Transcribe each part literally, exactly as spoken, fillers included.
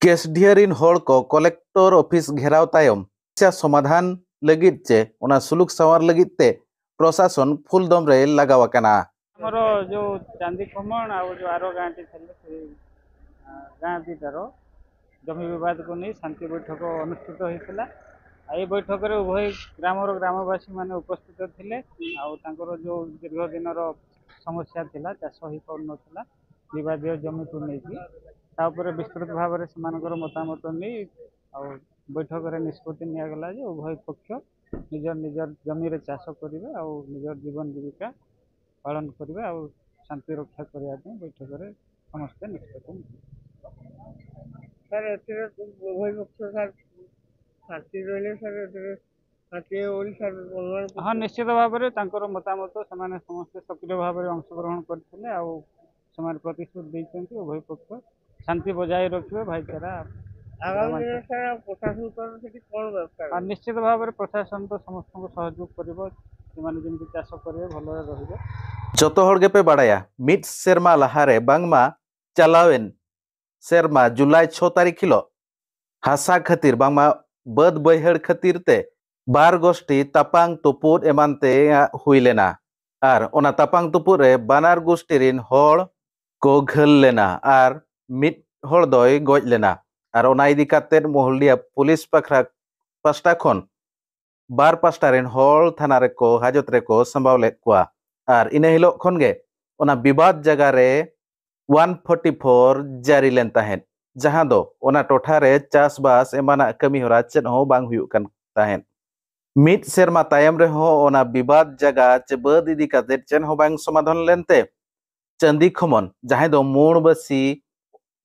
ᱠᱮᱥᱰᱤᱦᱟᱹ ᱨᱤᱱ ᱦᱚᱲ ᱠᱚ ᱠᱚᱞᱮᱠᱴᱚᱨ ᱚᱯᱷᱤᱥ ᱜᱷᱮᱨᱟᱣ ᱛᱟᱭᱚᱢ ᱥᱚᱢᱟᱫᱷᱟᱱ ᱞᱟᱹᱜᱤᱫ ᱪᱮ ᱚᱱᱟ ᱥᱩᱞᱩᱠ ᱥᱟᱶᱟᱨ ᱞᱟᱹᱜᱤᱫ ᱛᱮ ᱯᱨᱚᱥᱟᱥᱚᱱ ᱯᱷᱩᱞ ᱫᱚᱢ ᱨᱮ ᱞᱟᱜᱟᱣ ᱟᱠᱟᱱᱟ᱾ ଆମର ଯୋଉ ଚାନ୍ଦି ଖମଣ ଆଉ ଯୋଉ ଆର ଗାଁଟି ଥିଲେ, ସେଇ, ଆ, ଗାଁ ଦିଟାର ଜମି ବିବାଦକୁ ନେଇ ଶାନ୍ତି ବୈଠକ ଅନୁଷ୍ଠିତ ହୋଇଥିଲା। ଆଉ ଏଇ ବୈଠକରେ ଉଭୟ ଗ୍ରାମର ଗ୍ରାମବାସୀମାନେ ଉପସ୍ଥିତ ଥିଲେ। ଆଉ ତାଙ୍କର ଯୋଉ ଦୀର୍ଘ ଦିନର ସମସ୍ୟା ଥିଲା, ଚାଷ ହେଇପାରୁନଥିଲା ବିବାଦୀୟ ଜମିକୁ ନେଇକି, ତା ଉପରେ ବିସ୍ତୃତ ଭାବରେ ସେମାନଙ୍କର ମତାମତ ନେଇ ଆଉ ବୈଠକରେ ନିଷ୍ପତ୍ତି ନିଆଗଲା ଯେ ଉଭୟ ପକ୍ଷ ନିଜ ନିଜର ଜମିରେ ଚାଷ କରିବେ ଆଉ ନିଜର ଜୀବନ ଜୀବିକା ପାଳନ କରିବେ ଆଉ ଶାନ୍ତି ରକ୍ଷା କରିବା ପାଇଁ ବୈଠକରେ ସମସ୍ତେ ନିଷ୍ପତ୍ତି ନେଇଥିଲେ। ସାର୍, ଏଥିରେ ଉଭୟ ପକ୍ଷ, ସାର୍, ଶାନ୍ତି ରହିଲେ, ସାର୍, ଏଥିରେ ଶାନ୍ତି ହେବ ବୋଲି, ସାର୍, ଅନୁମାନ କରୁଛନ୍ତି? ହଁ, ନିଶ୍ଚିତ ଭାବରେ ତାଙ୍କର ମତାମତ, ସେମାନେ ସମସ୍ତେ ସକ୍ରିୟ ଭାବରେ ଅଂଶଗ୍ରହଣ କରିଥିଲେ ଆଉ ସେମାନେ ପ୍ରତିଶ୍ରୁତି ଦେଇଛନ୍ତି ଉଭୟ ପକ୍ଷ ଶାନ୍ତି ବଜାୟ ରଖିବେ, ଭାଇଚାରା ଆଗାମୀ ଦିନରେ, ସାର୍, ଆଉ ପ୍ରଶାସନ ତରଫରୁ ସେଠି କ'ଣ ବ୍ୟବସ୍ଥା ଆଉ ରହିବ? ନିଶ୍ଚିତ ଭାବରେ ପ୍ରଶାସନ ତ ସମସ୍ତଙ୍କୁ ସହଯୋଗ କରିବ, ସେମାନେ ଯେମିତି ଚାଷ କରିବେ, ଭଲରେ ରହିବେ। ᱡᱚᱛᱚ ᱦᱚᱲ ᱜᱮᱯᱮ ᱵᱟᱲᱟᱭᱟ, ᱢᱤᱫ ᱥᱮᱨᱢᱟ ᱞᱟᱦᱟᱨᱮ ᱵᱟᱝᱢᱟ ᱪᱟᱞᱟᱣᱮᱱ ᱥᱮᱨᱢᱟ ᱡᱩᱞᱟᱭ ᱪᱷᱚ ᱛᱟᱹᱨᱤᱠᱷ ᱦᱤᱞᱳᱜ ᱦᱟᱥᱟ ᱠᱷᱟᱹᱛᱤᱨ ᱵᱟᱝᱢᱟ ᱵᱟᱹᱫᱽ ᱵᱟᱹᱭᱦᱟᱹᱲ ᱠᱷᱟᱹᱛᱤᱨ ᱛᱮ ᱵᱟᱨ ᱜᱳᱥᱴᱤ ᱛᱟᱯᱟᱝ ᱛᱩᱯᱩᱫ ᱮᱢᱟᱱ ᱛᱮᱭᱟᱜ ᱦᱩᱭ ᱞᱮᱱᱟ᱾ ᱟᱨ ᱚᱱᱟ ᱛᱟᱯᱟᱝ ᱛᱩᱯᱩᱫ ᱨᱮ ᱵᱟᱱᱟᱨ ᱜᱳᱥᱴᱤ ᱨᱤᱱ ᱦᱚᱲ ᱠᱚ ᱜᱷᱟᱹᱞ ᱞᱮᱱᱟ ᱟᱨ ᱢᱤᱫ ᱦᱚᱲ ᱫᱚᱭ ᱜᱚᱡ ᱞᱮᱱᱟ᱾ ᱟᱨ ᱚᱱᱟ ᱤᱫᱤ ᱠᱟᱛᱮ ᱢᱚᱦᱞᱰᱤᱦᱟ ᱯᱩᱞᱤᱥ ᱯᱟᱠᱷᱨᱟ ᱯᱟᱥᱴᱟ ᱠᱷᱚᱱ ᱵᱟᱨ ᱯᱟᱥᱴᱟ ᱨᱮᱱ ᱦᱚᱲ ᱛᱷᱟᱱᱟ ᱨᱮᱠᱚ ᱦᱟᱡᱚᱛ ᱨᱮᱠᱚ ᱥᱟᱢᱵᱟᱣ ᱞᱮᱫ ᱠᱚᱣᱟ᱾ ᱟᱨ ᱤᱱᱟᱹ ᱦᱤᱞᱳᱜ ᱠᱷᱚᱱ ᱜᱮ ᱚᱱᱟ ᱵᱤᱵᱟᱫ ᱡᱟᱭᱜᱟ ᱨᱮ ᱚᱣᱟᱱ ᱯᱷᱳᱨᱴᱤ ᱯᱷᱳᱨ ᱡᱟᱹᱨᱤ ᱞᱮᱱ ᱛᱟᱦᱮᱸᱫ, ᱡᱟᱦᱟᱸ ᱫᱚ ᱚᱱᱟ ᱴᱚᱴᱷᱟ ᱨᱮ ᱪᱟᱥᱵᱟᱥ ᱮᱢᱟᱱᱟᱜ ᱠᱟᱹᱢᱤ ᱦᱚᱨᱟ ᱪᱮᱫ ᱦᱚᱸ ᱵᱟᱝ ᱦᱩᱭᱩᱜ ᱠᱟᱱ ᱛᱟᱦᱮᱸᱫ᱾ ᱢᱤᱫ ᱥᱮᱨᱢᱟ ᱛᱟᱭᱚᱢ ᱨᱮᱦᱚᱸ ᱚᱱᱟ ᱵᱤᱵᱟᱫ ᱡᱟᱭᱜᱟ ᱪᱮ ᱵᱟᱹᱫᱽ ᱤᱫᱤ ᱠᱟᱛᱮ ᱪᱮᱫ ᱦᱚᱸ ᱵᱟᱝ ᱥᱚᱢᱟᱫᱷᱟᱱ ᱞᱮᱱᱛᱮ, ᱪᱟᱸᱫᱤ ᱠᱷᱚᱢᱚᱱ, ᱡᱟᱦᱟᱸᱭ ᱫᱚ ᱢᱩᱬ ᱵᱟᱹᱥᱤ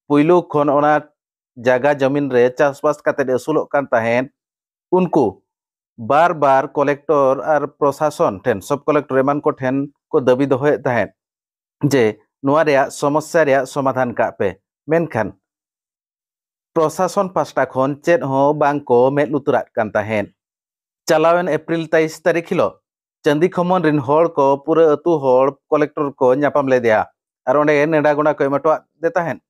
ᱯᱩᱭᱞᱩ ᱠᱷᱚᱱ ᱚᱱᱟ ᱡᱟᱭᱜᱟ ᱡᱚᱢᱤᱱ ᱨᱮ ᱪᱟᱥᱵᱟᱥ ᱠᱟᱛᱮ ᱟᱹᱥᱩᱞᱚᱜ ᱠᱟᱱ ᱛᱟᱦᱮᱸᱫ, ᱩᱱᱠᱩ ᱵᱟᱨ ᱵᱟᱨ ᱠᱚᱞᱮᱠᱴᱚᱨ ᱟᱨ ᱯᱨᱚᱥᱟᱥᱚᱱ ᱴᱷᱮᱱ, ᱥᱚᱵ ᱠᱚᱞᱮᱠᱴᱚᱨ ᱮᱢᱟᱱ ᱠᱚ ᱴᱷᱮᱱ ᱠᱚ ᱫᱟᱹᱵᱤ ᱫᱚᱦᱚᱭᱮᱫ ᱛᱟᱦᱮᱸᱫ ᱡᱮ ᱱᱚᱣᱟ ᱨᱮᱭᱟᱜ ᱥᱚᱢᱚᱥᱥᱟ ᱨᱮᱭᱟᱜ ᱥᱚᱢᱟᱫᱷᱟᱱ ᱠᱟᱜ ᱯᱮ, ᱢᱮᱱᱠᱷᱟᱱ ᱯᱨᱚᱥᱟᱥᱚᱱ ᱯᱟᱥᱴᱟ ᱠᱷᱚᱱ ᱪᱮᱫ ᱦᱚᱸ ᱵᱟᱝ ᱠᱚ ᱢᱮᱫ ᱞᱩᱛᱩᱨᱟᱜ ᱠᱟᱱ ᱛᱟᱦᱮᱸᱫ᱾ ᱪᱟᱞᱟᱣᱮᱱ ᱮᱯᱨᱤᱞ ᱛᱮᱭᱤᱥ ᱛᱟᱹᱨᱤᱠᱷ ᱦᱤᱞᱳᱜ ᱪᱟᱸᱫᱤ ᱠᱷᱚᱢᱚᱱ ᱨᱤᱱ ᱦᱚᱲ ᱠᱚ ᱯᱩᱨᱟᱹ ᱟᱹᱛᱩ ᱦᱚᱲ ᱠᱚᱞᱮᱠᱴᱚᱨ ᱠᱚ ᱧᱟᱯᱟᱢ ᱞᱮᱫᱮᱭᱟ ᱟᱨ ᱚᱸᱰᱮ ᱱᱮᱰᱟ ᱜᱚᱸᱰᱟ ᱠᱚ ᱮᱢ ᱦᱚᱴᱚᱣᱟᱫ ᱫᱮ ᱛᱟᱦᱮᱸᱫ᱾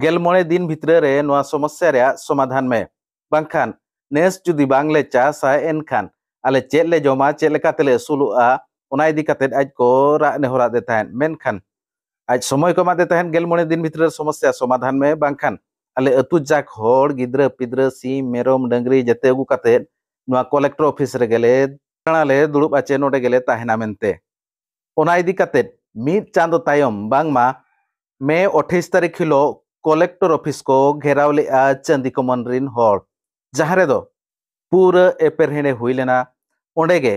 ᱜᱮᱞ ᱢᱚᱬᱮ ᱫᱤᱱ ᱵᱷᱤᱛᱨᱤ ᱨᱮ ᱱᱚᱣᱟ ᱥᱚᱢᱚᱥᱥᱟ ᱨᱮᱭᱟᱜ ᱥᱚᱢᱟᱫᱷᱟᱱ ᱢᱮ, ᱵᱟᱝᱠᱷᱟᱱ ᱱᱮᱥ ᱡᱩᱫᱤ ᱵᱟᱝᱞᱮ ᱪᱟᱥᱟ, ᱮᱱᱠᱷᱟᱱ ᱟᱞᱮ ᱪᱮᱫ ᱞᱮ ᱡᱚᱢᱟ, ᱪᱮᱫ ᱞᱮᱠᱟ ᱛᱮᱞᱮ ᱟᱹᱥᱩᱞᱚᱜᱼᱟ, ᱚᱱᱟ ᱤᱫᱤ ᱠᱟᱛᱮᱫ ᱟᱡ ᱠᱚ ᱨᱟᱜ ᱱᱮᱦᱚᱨᱟᱫᱮ ᱛᱟᱦᱮᱸᱫ᱾ ᱢᱮᱱᱠᱷᱟᱱ ᱟᱡ ᱥᱚᱢᱚᱭ ᱠᱚ ᱮᱢᱟᱫᱮ ᱛᱟᱦᱮᱸᱫ, ᱜᱮᱞ ᱢᱚᱬᱮ ᱫᱤᱱ ᱵᱷᱤᱛᱨᱤ ᱨᱮ ᱥᱚᱢᱚᱥᱥᱟ ᱥᱚᱢᱟᱫᱷᱟᱱ ᱢᱮ, ᱵᱟᱝᱠᱷᱟᱱ ᱟᱞᱮ ᱟᱹᱛᱩ ᱡᱟᱠ ᱦᱚᱲ, ᱜᱤᱫᱽᱨᱟᱹ ᱯᱤᱫᱽᱨᱟᱹ, ᱥᱤᱢ ᱢᱮᱨᱚᱢ ᱰᱟᱹᱝᱨᱤ ᱡᱮᱛᱮ ᱟᱹᱜᱩ ᱠᱟᱛᱮᱫ ᱱᱚᱣᱟ ᱠᱚᱞᱮᱠᱴᱚᱨ ᱚᱯᱷᱤᱥ ᱨᱮᱜᱮ ᱞᱮ ᱫᱟᱬᱟ ᱞᱮ ᱫᱩᱲᱩᱵᱼᱟ ᱪᱮ ᱱᱚᱰᱮ ᱜᱮᱞᱮ ᱛᱟᱦᱮᱱᱟ ᱢᱮᱱᱛᱮ᱾ ᱚᱱᱟ ᱤᱫᱤ ᱠᱟᱛᱮᱫ ᱢᱤᱫ ᱪᱟᱸᱫᱚ ᱛᱟᱭᱚᱢ ᱵᱟᱝᱢᱟ ᱢᱮ ᱟᱴᱷᱟᱭᱤᱥ ᱛᱟᱹᱨᱤᱠᱷ ᱦᱤᱞᱳᱜ ᱠᱚᱞᱮᱠᱴᱚᱨ ᱚᱯᱷᱤᱥ ᱠᱚ ᱜᱷᱮᱨᱟᱣ ᱞᱮᱫᱼᱟ ᱪᱟᱹᱱᱫᱤ ᱠᱚᱢᱚᱱ ᱨᱤᱱ ᱦᱚᱲ, ᱡᱟᱦᱟᱸ ᱨᱮᱫᱚ ᱯᱩᱨᱟᱹ ᱮᱯᱮᱨᱦᱮᱸᱰᱮ ᱦᱩᱭ ᱞᱮᱱᱟ᱾ ᱚᱸᱰᱮ ᱜᱮ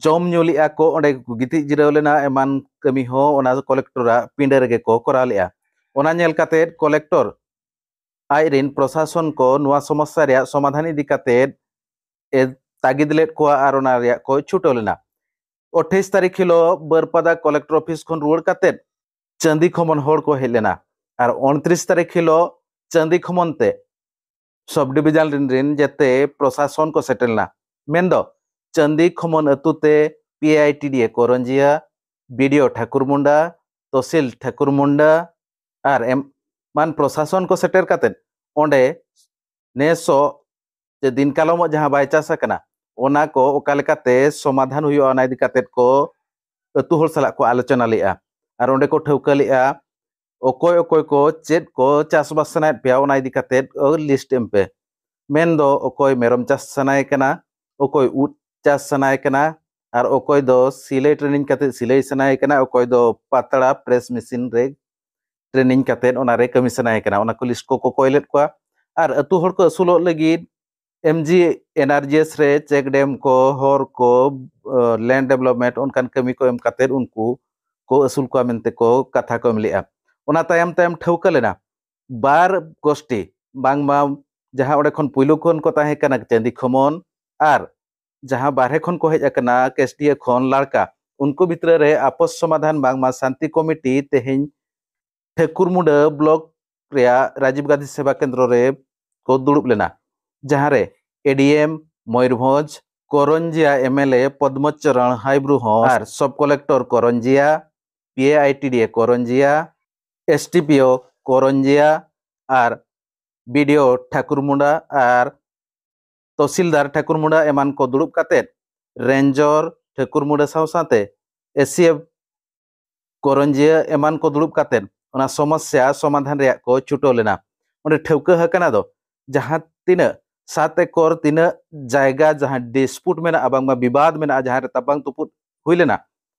ᱡᱚᱢ ᱧᱩ ᱞᱮᱫᱼᱟ ᱠᱚ, ᱚᱸᱰᱮ ᱜᱮᱠᱚ ᱜᱤᱛᱤᱡ ᱡᱤᱨᱟᱹᱣ ᱞᱮᱱᱟ, ᱮᱢᱟᱱ ᱠᱟᱹᱢᱤ ᱦᱚᱸ ᱚᱱᱟ ᱠᱚᱞᱮᱠᱴᱚᱨᱟᱜ ᱯᱤᱸᱰᱟᱹ ᱨᱮᱜᱮ ᱠᱚ ᱠᱚᱨᱟᱣ ᱞᱮᱫᱼᱟ᱾ ᱚᱱᱟ ᱧᱮᱞ ᱠᱟᱛᱮᱫ ᱠᱚᱞᱮᱠᱴᱚᱨ ᱟᱡ ᱨᱤᱱ ᱯᱨᱚᱥᱟᱥᱚᱱ ᱠᱚ ᱱᱚᱣᱟ ᱥᱚᱢᱚᱥᱥᱟ ᱨᱮᱭᱟᱜ ᱥᱚᱢᱟᱫᱷᱟᱱ ᱤᱫᱤ ᱠᱟᱛᱮᱫ ᱮ ᱛᱟᱹᱜᱤᱫ ᱞᱮᱫ ᱠᱚᱣᱟ ᱟᱨ ᱚᱱᱟ ᱨᱮᱭᱟᱜ ᱠᱚ ᱪᱷᱩᱴᱟᱹᱣ ᱞᱮᱱᱟ᱾ ᱟᱴᱷᱟᱭᱤᱥ ᱛᱟᱹᱨᱤᱠᱷ ᱦᱤᱞᱳᱜ ᱵᱟᱹᱨᱯᱟᱫᱟ ᱠᱚᱞᱮᱠᱴᱚᱨ ᱚᱯᱷᱤᱥ ᱠᱷᱚᱱ ᱨᱩᱣᱟᱹᱲ ᱠᱟᱛᱮᱫ ᱪᱟᱹᱱᱫᱤ ᱠᱷᱚᱢᱚᱱ ᱦᱚᱲ ᱠᱚ ᱦᱮᱡ ᱞᱮᱱᱟ ᱟᱨ ᱩᱱᱛᱨᱤᱥ ᱛᱟᱹᱨᱤᱠᱷ ᱦᱤᱞᱳᱜ ᱪᱟᱹᱱᱫᱤ ᱠᱷᱚᱢᱚᱱ ᱛᱮ ᱥᱚᱵ ᱰᱤᱵᱤᱡᱚᱱ ᱨᱤᱱ, ᱨᱤᱱ ᱡᱮᱛᱮ ᱯᱨᱚᱥᱟᱥᱚᱱ ᱠᱚ ᱥᱮᱴᱮᱨ ᱞᱮᱱᱟ᱾ ᱢᱮᱱᱫᱚ ᱪᱟᱹᱱᱫᱤ ᱠᱷᱚᱢᱚᱱ ᱟᱹᱛᱩ ᱛᱮ P I T D A ᱠᱚᱨᱚᱧᱡᱤᱭᱟ, ᱵᱤ ᱰᱤ ᱳ ᱴᱷᱟᱹᱠᱩᱨ ᱢᱩᱱᱰᱟ, ᱛᱚᱥᱤᱞ ᱴᱷᱟᱹᱠᱩᱨ ᱢᱩᱱᱰᱟ ᱟᱨ ᱮᱢᱟᱱ ᱯᱨᱚᱥᱟᱥᱚᱱ ᱠᱚ ᱥᱮᱴᱮᱨ ᱠᱟᱛᱮᱫ ᱚᱸᱰᱮ ᱱᱮᱥᱚᱜ ᱡᱮ ᱫᱤᱱ ᱠᱟᱞᱚᱢᱚᱜ ᱡᱟᱦᱟᱸ ᱵᱟᱭ ᱪᱟᱥ ᱟᱠᱟᱱᱟ, ᱚᱱᱟ ᱠᱚ ᱚᱠᱟ ᱞᱮᱠᱟᱛᱮ ᱥᱚᱢᱟᱫᱷᱟᱱ ᱦᱩᱭᱩᱜᱼᱟ, ᱚᱱᱟ ᱤᱫᱤ ᱠᱟᱛᱮᱫ ᱠᱚ ᱟᱹᱛᱩ ᱦᱚᱲ ᱥᱟᱞᱟᱜ ᱠᱚ ᱟᱞᱳᱪᱚᱱᱟ ᱞᱮᱫᱼᱟ᱾ ᱟᱨ ᱚᱸᱰᱮ ᱠᱚ ᱴᱷᱟᱹᱣᱠᱟᱹ ᱞᱮᱫᱼᱟ ᱚᱠᱚᱭ ᱚᱠᱚᱭ ᱠᱚ ᱪᱮᱫ ᱠᱚ ᱪᱟᱥᱵᱟᱥ ᱥᱟᱱᱟᱭᱮᱫ ᱯᱮᱭᱟ, ᱚᱱᱟ ᱤᱫᱤ ᱠᱟᱛᱮᱫ ᱞᱤᱥᱴ ᱮᱢ ᱯᱮ᱾ ᱢᱮᱱᱫᱚ ᱚᱠᱚᱭ ᱢᱮᱨᱚᱢ ᱪᱟᱥ ᱥᱟᱱᱟᱭᱮ ᱠᱟᱱᱟ, ᱚᱠᱚᱭ ᱩᱫ ᱪᱟᱥ ᱥᱟᱱᱟᱭᱮ ᱠᱟᱱᱟ, ᱟᱨ ᱚᱠᱚᱭ ᱫᱚ ᱥᱤᱞᱟᱹᱭ ᱴᱨᱮᱱᱤᱝ ᱠᱟᱛᱮᱫ ᱥᱤᱞᱟᱹᱭ ᱥᱟᱱᱟᱭᱮ ᱠᱟᱱᱟ, ᱚᱠᱚᱭ ᱫᱚ ᱯᱟᱛᱲᱟ ᱯᱨᱮᱥ ᱢᱮᱥᱤᱱ ᱨᱮ ᱴᱨᱮᱱᱤᱝ ᱠᱟᱛᱮᱫ ᱚᱱᱟᱨᱮ ᱠᱟᱹᱢᱤ ᱥᱟᱱᱟᱭᱮ ᱠᱟᱱᱟ, ᱚᱱᱟ ᱠᱚ ᱞᱤᱥᱴ ᱠᱚᱠᱚ ᱠᱚᱭ ᱞᱮᱫ ᱠᱚᱣᱟ᱾ ᱟᱨ ᱟᱹᱛᱩ ᱦᱚᱲ ᱠᱚ ᱟᱹᱥᱩᱞᱚᱜ ᱞᱟᱹᱜᱤᱫ ᱮᱢ ᱡᱤ ᱮᱱ ᱟᱨ ᱡᱤ ᱮᱥ ᱨᱮ ᱪᱮᱠ ᱰᱮᱢ ᱠᱚ, ᱦᱚᱨ ᱠᱚ, ᱞᱮᱱᱰ ᱰᱮᱵᱷᱞᱚᱯᱢᱮᱱᱴ, ᱚᱱᱠᱟᱱ ᱠᱟᱹᱢᱤ ᱠᱚ ᱮᱢ ᱠᱟᱛᱮᱫ ᱩᱱᱠᱩ ᱠᱚ ᱟᱹᱥᱩᱞ ᱠᱚᱣᱟ ᱢᱮᱱᱛᱮ ᱠᱚ ᱠᱟᱛᱷᱟ ᱠᱚ ᱮᱢ ᱞᱮᱫᱼᱟ᱾ ᱚᱱᱟ ᱛᱟᱭᱚᱢ ᱛᱟᱭᱚᱢ ᱴᱷᱟᱹᱣᱠᱟᱹ ᱞᱮᱱᱟ ᱵᱟᱨ ᱜᱳᱥᱴᱤ, ᱵᱟᱝᱢᱟ ᱡᱟᱦᱟᱸ ᱚᱸᱰᱮ ᱠᱷᱚᱱ ᱯᱩᱭᱞᱩ ᱠᱷᱚᱱ ᱠᱚ ᱛᱟᱦᱮᱸ ᱠᱟᱱᱟ ᱪᱟᱹᱱᱫᱤ ᱠᱷᱚᱢᱚᱱ ᱟᱨ ᱡᱟᱦᱟᱸ ᱵᱟᱨᱦᱮ ᱠᱷᱚᱱ ᱠᱚ ᱦᱮᱡ ᱟᱠᱟᱱᱟ ᱠᱮᱥᱰᱤᱭᱟᱹ ᱠᱷᱚᱱ ᱞᱟᱲᱠᱟ, ᱩᱱᱠᱩ ᱵᱷᱤᱛᱨᱤ ᱨᱮ ᱟᱯᱚᱥ ᱥᱚᱢᱟᱫᱷᱟᱱ ᱵᱟᱝᱢᱟ ᱥᱟᱱᱛᱤ ᱠᱚᱢᱤᱴᱤ ᱛᱮᱦᱮᱧ ᱴᱷᱟᱹᱠᱩᱨᱢᱩᱰᱟᱹ ᱵᱞᱚᱠ ᱨᱮᱭᱟᱜ ᱨᱟᱡᱤᱵᱽ ᱜᱟᱱᱫᱷᱤ ᱥᱮᱵᱟ ᱠᱮᱱᱫᱨᱚ ᱨᱮ ᱠᱚ ᱫᱩᱲᱩᱵ ᱞᱮᱱᱟ, ᱡᱟᱦᱟᱸ ᱨᱮ ᱮ ᱰᱤ ᱮᱢ ᱢᱚᱭᱩᱨᱵᱷᱚᱸᱡᱽ, ᱠᱚᱨᱚᱧᱡᱤᱭᱟ ᱮᱢ ᱮᱞ ᱮ ᱯᱚᱫᱽᱢᱚ ᱪᱚᱨᱚᱬ ᱦᱟᱭᱵᱨᱩ ᱦᱚᱸ ᱟᱨ ᱥᱚᱵ ᱠᱚᱞᱮᱠᱴᱚᱨ ᱠᱚᱨᱚᱧᱡᱤᱭᱟ, P A I T D A ᱠᱚᱨᱚᱧᱡᱤᱭᱟ, ᱮᱥ ᱰᱤ ᱯᱤ ᱳ ᱠᱚᱨᱚᱧᱡᱤᱭᱟ ᱟᱨ ᱵᱤᱰᱤᱳ ᱴᱷᱟᱹᱠᱩᱨᱢᱩᱸᱰᱟ ᱟᱨ ᱛᱚᱦᱥᱤᱞᱫᱟᱨ ᱴᱷᱟᱹᱠᱩᱨᱢᱩᱸᱰᱟ ᱮᱢᱟᱱ ᱠᱚ ᱫᱩᱲᱩᱵ ᱠᱟᱛᱮᱫ, ᱨᱮᱧᱡᱚᱨ ᱴᱷᱟᱹᱠᱩᱨᱢᱩᱸᱰᱟ ᱥᱟᱶ ᱥᱟᱶᱛᱮ ᱮᱥᱤᱮᱯᱷ ᱠᱚᱨᱚᱧᱡᱤᱭᱟᱹ ᱮᱢᱟᱱ ᱠᱚ ᱫᱩᱲᱩᱵ ᱠᱟᱛᱮᱫ ᱚᱱᱟ ᱥᱚᱢᱚᱥᱥᱟ ᱥᱚᱢᱟᱫᱷᱟᱱ ᱨᱮᱭᱟᱜ ᱠᱚ ᱪᱷᱩᱴᱟᱹᱣ ᱞᱮᱱᱟ᱾ ᱚᱸᱰᱮ ᱴᱷᱟᱹᱣᱠᱟᱹ ᱟᱠᱟᱱᱟ ᱫᱚ, ᱡᱟᱦᱟᱸ ᱛᱤᱱᱟᱹᱜ ᱥᱟᱛ ᱮᱠᱚᱨ ᱛᱤᱱᱟᱹᱜ ᱡᱟᱭᱜᱟ ᱡᱟᱦᱟᱸ ᱰᱤᱥᱯᱩᱴ ᱢᱮᱱᱟᱜᱼᱟ, ᱵᱟᱝᱢᱟ ᱵᱤᱵᱟᱫ ᱢᱮᱱᱟᱜᱼᱟ, ᱡᱟᱦᱟᱸ ᱨᱮ ᱛᱟᱯᱟᱢ ᱛᱩᱯᱩᱫ ᱦᱩᱭ ᱞᱮᱱᱟ,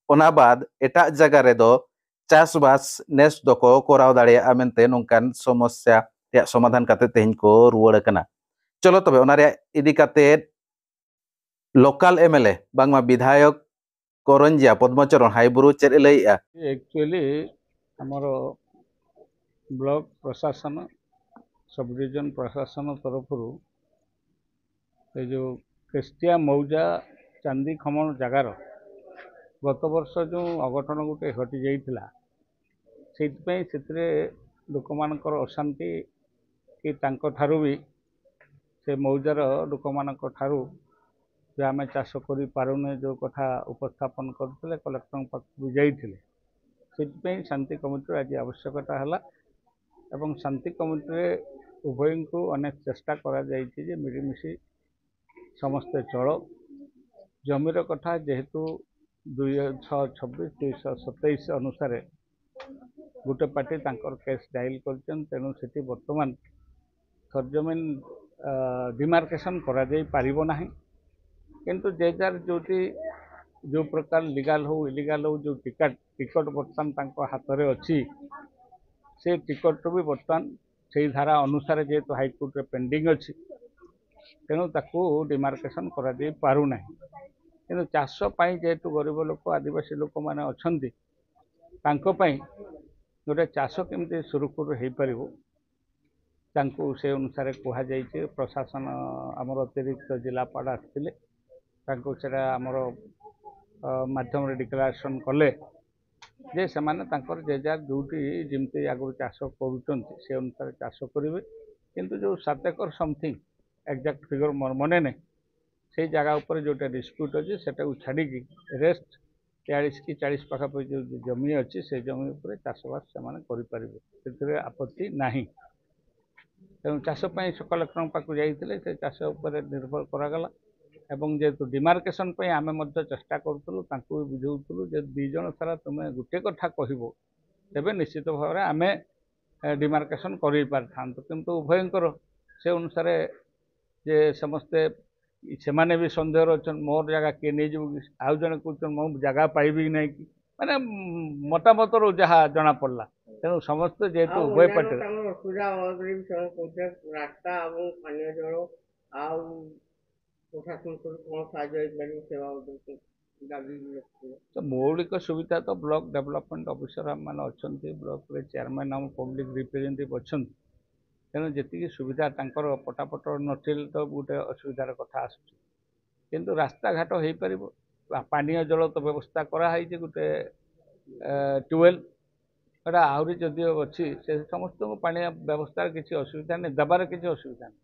ᱚᱱᱟ ᱵᱟᱫ ᱮᱴᱟᱜ ᱡᱟᱭᱜᱟ ᱨᱮᱫᱚ ᱪᱟᱥᱵᱟᱥ ᱱᱮᱥ ᱫᱚᱠᱚ ᱠᱚᱨᱟᱣ ᱫᱟᱲᱮᱭᱟᱜᱼᱟ ᱢᱮᱱᱛᱮ ᱱᱚᱝᱠᱟᱱ ᱥᱚᱢᱚᱥᱥᱟ ᱨᱮᱭᱟᱜ ᱥᱚᱢᱟᱫᱷᱟᱱ ᱠᱟᱛᱮ ᱛᱮᱦᱮᱧ ᱠᱚ ᱨᱩᱣᱟᱹᱲ ᱟᱠᱟᱱᱟ᱾ ᱪᱚᱞᱚ ᱛᱚᱵᱮ ᱚᱱᱟ ᱨᱮᱭᱟᱜ ᱤᱫᱤ ᱠᱟᱛᱮ ᱞᱳᱠᱟᱞ ᱮᱢᱮᱞᱮ ᱵᱟᱝᱢᱟ ᱵᱤᱫᱷᱟᱭᱚᱠ ᱠᱚᱨᱚᱧᱡᱤᱭᱟ ᱯᱚᱫᱽᱢᱚᱪᱚᱨᱚᱬ ᱦᱟᱭᱵᱩᱨᱩ ᱪᱮᱫ ᱮ ᱞᱟᱹᱭᱮᱜᱼᱟ? ଆକ୍ଚୁଆଲି ଆମର ବ୍ଲକ ପ୍ରଶାସନ, ସବ୍ ଡିଭିଜନ ପ୍ରଶାସନ ତରଫରୁ ଏ ଯେଉଁ କେଷ୍ଟିଆ ମୌଜା ଚାନ୍ଦି ଖମଣ ଜାଗାର ଗତ ବର୍ଷ ଯେଉଁ ଅଘଟଣ ଗୋଟେ ଘଟି ଯାଇଥିଲା, ସେଇଥିପାଇଁ ସେଥିରେ ଲୋକମାନଙ୍କର ଅଶାନ୍ତି କି ତାଙ୍କଠାରୁ ବି, ସେ ମୌଜାର ଲୋକମାନଙ୍କଠାରୁ ଯେ ଆମେ ଚାଷ କରିପାରୁନେ ଯେଉଁ କଥା ଉପସ୍ଥାପନ କରିଥିଲେ, କଲେକ୍ଟରଙ୍କ ପାଖକୁ ବି ଯାଇଥିଲେ। ସେଥିପାଇଁ ଶାନ୍ତି କମିଟିର ଆଜି ଆବଶ୍ୟକତା ହେଲା ଏବଂ ଶାନ୍ତି କମିଟିରେ ଉଭୟଙ୍କୁ ଅନେକ ଚେଷ୍ଟା କରାଯାଇଛି ଯେ ମିଳିମିଶି ସମସ୍ତେ ଚଳ। ଜମିର କଥା ଯେହେତୁ ଦୁଇ ଛଅ ଛବିଶ ଦୁଇଶହ ସତେଇଶ ଅନୁସାରେ ଗୋଟେ ପାର୍ଟି ତାଙ୍କର କେସ୍ ଡାଇଲ୍ କରିଛନ୍ତି, ତେଣୁ ସେଠି ବର୍ତ୍ତମାନ ସର୍ଜମିନ ଡିମାର୍କେସନ୍ କରାଯାଇପାରିବ ନାହିଁ। କିନ୍ତୁ ଯେ ଯାହାର ଯେଉଁଠି ଯେଉଁ ପ୍ରକାର ଲିଗାଲ ହଉ ଇଲିଗାଲ ହଉ ଯେଉଁ ଟିକେଟ୍, ଟିକଟ ବର୍ତ୍ତମାନ ତାଙ୍କ ହାତରେ ଅଛି, ସେ ଟିକଟରୁ ବି ବର୍ତ୍ତମାନ ସେଇ ଧାରା ଅନୁସାରେ ଯେହେତୁ ହାଇକୋର୍ଟରେ ପେଣ୍ଡିଂ ଅଛି, ତେଣୁ ତାକୁ ଡିମାର୍କେସନ୍ କରାଯାଇପାରୁନାହିଁ। କିନ୍ତୁ ଚାଷ ପାଇଁ ଯେହେତୁ ଗରିବ ଲୋକ, ଆଦିବାସୀ ଲୋକମାନେ ଅଛନ୍ତି, ତାଙ୍କ ପାଇଁ ଗୋଟେ ଚାଷ କେମିତି ସୁରୁଖୁରୁ ହେଇପାରିବ, ତାଙ୍କୁ ସେ ଅନୁସାରେ କୁହାଯାଇଛି। ପ୍ରଶାସନ, ଆମର ଅତିରିକ୍ତ ଜିଲ୍ଲାପାଳ ଆସିଥିଲେ, ତାଙ୍କୁ ସେଇଟା ଆମର ଅ, ମାଧ୍ୟମରେ ଡିକ୍ଲାରେସନ୍ କଲେ ଯେ ସେମାନେ ତାଙ୍କର ଯେ ଯାହାର ଯେଉଁଠି ଯେମିତି ଆଗରୁ ଚାଷ କରୁଛନ୍ତି, ସେ ଅନୁସାରେ ଚାଷ କରିବେ। କିନ୍ତୁ ଯେଉଁ ସାତ ଏକର ସମଥିଙ୍ଗ, ଏକ୍ଜାକ୍ଟ ଫିଗର ମୋର ମନେ ନାହିଁ, ସେଇ ଜାଗା ଉପରେ ଯେଉଁଟା ଡିସ୍ପ୍ୟୁଟ୍ ଅଛି, ସେଟାକୁ ଛାଡ଼ିକି ରେଷ୍ଟ ଚାଳିଶ କି ଚାଳିଶ ପାଖାପାଖି ଯେଉଁ ଜମି ଅଛି, ସେ ଜମି ଉପରେ ଚାଷବାସ ସେମାନେ କରିପାରିବେ, ସେଥିରେ ଆପତ୍ତି ନାହିଁ। ତେଣୁ ଚାଷ ପାଇଁ ସକଲେକ୍ଟରଙ୍କ ପାଖକୁ ଯାଇଥିଲେ, ସେ ଚାଷ ଉପରେ ନିର୍ଭର କରାଗଲା। ଏବଂ ଯେହେତୁ ଡିମାର୍କେସନ୍ ପାଇଁ ଆମେ ମଧ୍ୟ ଚେଷ୍ଟା କରୁଥିଲୁ, ତାଙ୍କୁ ବି ବୁଝାଉଥିଲୁ ଯେ ଦୁଇ ଜଣ ସାରା ତୁମେ ଗୋଟିଏ କଥା କହିବ, ତେବେ ନିଶ୍ଚିତ ଭାବରେ ଆମେ ଡିମାର୍କେସନ୍ କରେଇ ପାରିଥାନ୍ତୁ। କିନ୍ତୁ ଉଭୟଙ୍କର ସେ ଅନୁସାରେ ଯେ ସମସ୍ତେ, ସେମାନେ ବି ସନ୍ଦେହରେ ଅଛନ୍ତି, ମୋର ଜାଗା କିଏ ନେଇଯିବ କି? ଆଉ ଜଣେ କହୁଛନ୍ତି, ମୁଁ ଜାଗା ପାଇବି କି ନାହିଁ କି? ମାନେ, ଉଁ, ମତାମତରୁ ଯାହା ଜଣାପଡ଼ିଲା। ତେଣୁ ସମସ୍ତେ ଯେହେତୁ ଆଉ ଉଭୟ ଅନ୍ୟାନ୍ୟ ପାର୍ଟିରେ ତାଙ୍କର ଅସୁବିଧା ବାବଦରେ ବି ସେମାନେ କହୁଥିଲେ, ରାସ୍ତା ଏବଂ ପାନୀୟ ଜଳ ଆଉ ପ୍ରଶାସନ ତରଫରୁ କ'ଣ ସାହାଯ୍ୟ ହେଇପାରିବ, ସେ ବାବଦରେ ଦାବି ବି ରଖିଥିଲେ। ତ ମୌଳିକ ସୁବିଧା ତ ବ୍ଲକ ଡେଭଲପମେଣ୍ଟ ଅଫିସର ମାନେ ଅଛନ୍ତି, ବ୍ଲକରେ ଚେୟାରମ୍ୟାନ୍ ଆମ ପବ୍ଲିକ ରିପ୍ରେଜେଣ୍ଟେଟିଭ୍ ଅଛନ୍ତି। ତେଣୁ ଯେତିକି ସୁବିଧା ତାଙ୍କର ପଟାପଟ ନଥିଲେ ତ ଗୋଟେ ଅସୁବିଧାର କଥା ଆସୁଛି, କିନ୍ତୁ ରାସ୍ତାଘାଟ ହେଇପାରିବ। ପା- ପାନୀୟ ଜଳ ତ ବ୍ୟବସ୍ଥା କରାହେଇଛି, ଗୋଟେ ଟ୍ୟୁବୱେଲ୍, ଏଇଟା ଆହୁରି ଯଦି ଅଛି, ସେ ସମସ୍ତଙ୍କୁ ପାଣି ବ୍ୟବସ୍ଥାର କିଛି ଅସୁବିଧା ନାହିଁ, ଦେବାର କିଛି ଅସୁବିଧା ନାହିଁ।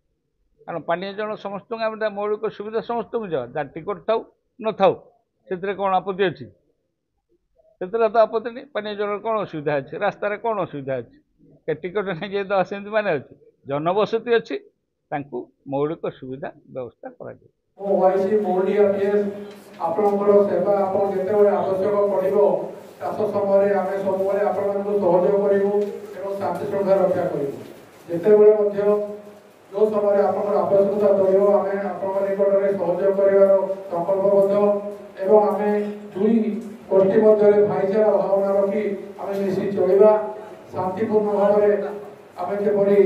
କାରଣ ପାନୀୟ ଜଳ ସମସ୍ତଙ୍କୁ, ଆମେ ତା ମୌଳିକ ସୁବିଧା ସମସ୍ତଙ୍କୁ ଦେବା, ଯାହା ଟିକଟ ଥାଉ ନଥାଉ, ସେଥିରେ କ'ଣ ଆପତ୍ତି ଅଛି? ସେଥିରେ ତ ଆପତ୍ତି ନାହିଁ। ପାନୀୟ ଜଳର କ'ଣ ଅସୁବିଧା ଅଛି? ରାସ୍ତାରେ କ'ଣ ଅସୁବିଧା ଅଛି? ଏ ଟିକଟ ନାହିଁ ଯେହେତୁ ଆସନ୍ତି ମାନେ ଅଛି, ଜନବସତି ଅଛି, ତାଙ୍କୁ ମୌଳିକ ସୁବିଧା ବ୍ୟବସ୍ଥା କରାଯିବ। ମୁଁ ୱାଇସି ମୌଲିଆ ପିଏସ୍, ଆପଣଙ୍କର ସେବା ଆପଣ ଯେତେବେଳେ ଆବଶ୍ୟକ ପଡ଼ିବ, ଚାଷ ସମୟରେ ଆମେ ସବୁବେଳେ ଆପଣମାନଙ୍କୁ ସହଯୋଗ କରିବୁ ଏବଂ ଶାନ୍ତି ଶୃଙ୍ଖଳା ରକ୍ଷା କରିବୁ। ଯେତେବେଳେ ମଧ୍ୟ ଯେଉଁ ସମୟରେ ଆପଣଙ୍କର ଆବଶ୍ୟକତା ପଡ଼ିବ, ଆମେ ଆପଣଙ୍କ ନିକଟରେ ସହଯୋଗ କରିବାର ସଂକଳ୍ପବଦ୍ଧ ଏବଂ ଆମେ ଦୁଇ ଗୋଷ୍ଠୀ ମଧ୍ୟରେ ଭାଇଚାରା ଭାବନା ରଖି ଆମେ ମିଶି ଚଳିବା। ଶାନ୍ତିପୂର୍ଣ୍ଣ ଭାବରେ ଆମେ କିପରି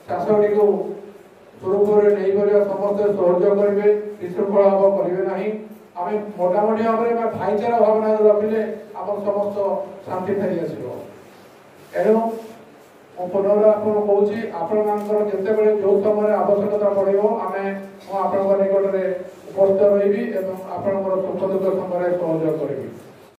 ଚାଷଟିକୁ ସୁରୁଖୁରୁରେ ନେଇପାରିବା, ସମସ୍ତେ ସହଯୋଗ କରିବେ, ବିଶୃଙ୍ଖଳା ହବ କରିବେ ନାହିଁ। ଆମେ ମୋଟାମୋଟି ଭାବରେ ଆମେ ଭାଇଚାରା ଭାବନା ରଖିଲେ ଆମର ସମସ୍ତ ଶାନ୍ତି ଫେରି ଆସିବ। ଏଣୁ ମୁଁ ପୁନର୍ବାର ଆପଣଙ୍କୁ କହୁଛି, ଆପଣମାନଙ୍କର ଯେତେବେଳେ ଯେଉଁ ସମୟରେ ଆବଶ୍ୟକତା ପଡ଼ିବ, ଆମେ, ମୁଁ ଆପଣଙ୍କ ନିକଟରେ ଉପସ୍ଥିତ ରହିବି ଏବଂ ଆପଣଙ୍କର ସୁଖ ଦୁଃଖ ସମୟରେ ସହଯୋଗ କରିବି।